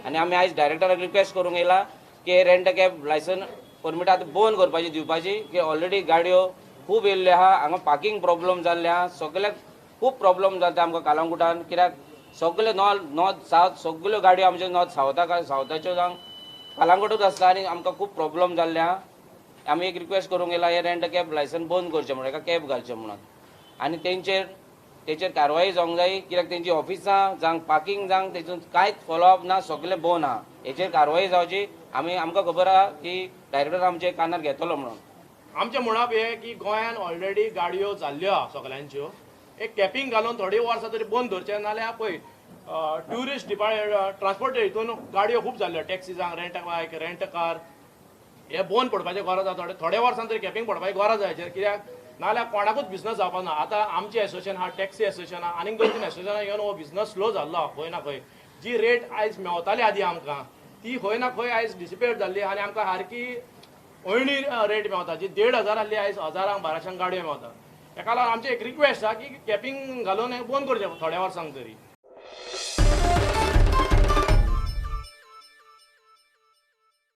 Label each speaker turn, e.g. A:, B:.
A: आनी आमी आयज डायरेक्टराक रिक्वेस्ट करूंक येयला की रेंट कॅब लायसन परमीट आतां बंद करपाची दिवपाची, की ऑलरेडी गाडयो खूब येयल्ल्यो आहा, हांगा पार्किंग प्रॉब्लम जाल्ले आहा, सगळ्याक खूब प्रॉब्लम जाता आमकां कालांगुटान, कित्याक सगळे नॉर्थ सावथ सगळ्यो गाडयो आमच्यो नॉर्थ सावथाक सावथाच्यो जावं कालांगुटूच आसता आनी आमकां खूब प्रॉब्लम जाल्ले आहा. आमी एक रिक्वेस्ट करूंक येयला हे रेंट कॅब लायसन बंद करचें म्हणून, एका कॅब घालचें म्हणून, आनी तेंचेर कारवाई जावंक जाय, कित्याक तेंची ऑफिसां जावं पार्किंग जावं तेतून कांयच फॉलोअप ना, सगळें बंद आहा. हेचेर कारवाई जावची. आमी आमकां खबर आहा की डायरेक्टर आमचे कानार घेतलो म्हणून.
B: आमचें म्हणप हें की गोंयान ऑलरेडी गाडयो जाल्ल्यो आहा सगल्यांच्यो, एक कॅपिंग घालून थोडी वर्सां तरी बंद दवरचें, नाल्यार पळय ट्युरिस्ट डिपार्ट ट्रान्सपोर्ट हितून गाडयो खूब जाल्ल्यो, टॅक्सी जावं रेंट बायक रेंट कार, हे बंद पडपाचें गरज आहा. थोडे थोड्या वर्सां तरी कॅपिंग पडपाची गरज आहा हेचेर, कित्याक नाल्यार कोणाकूच बिझनस जावपाक ना. आतां आमचें एसोसिएशन आहा, टॅक्सी एसोसिएशन आहा, आनीक 2-3 एसोसिएशनां येवन हो बिझनस स्लो जाल्लो आहा खंय ना खंय. जी रेट आयज मेवताली आदीं आमकां ती खंय ना खंय आयज डिसिपेट जाल्ली आनी आमकां सारकी अयणी रेट मेवता, जी 1500 आहली आयज 1000 1200 गाडयो मेवता. तेका लागून आमचें एक रिक्वेस्ट आहा की कॅपिंग घालून हें बंद करचें थोड्या वर्सांक तरी.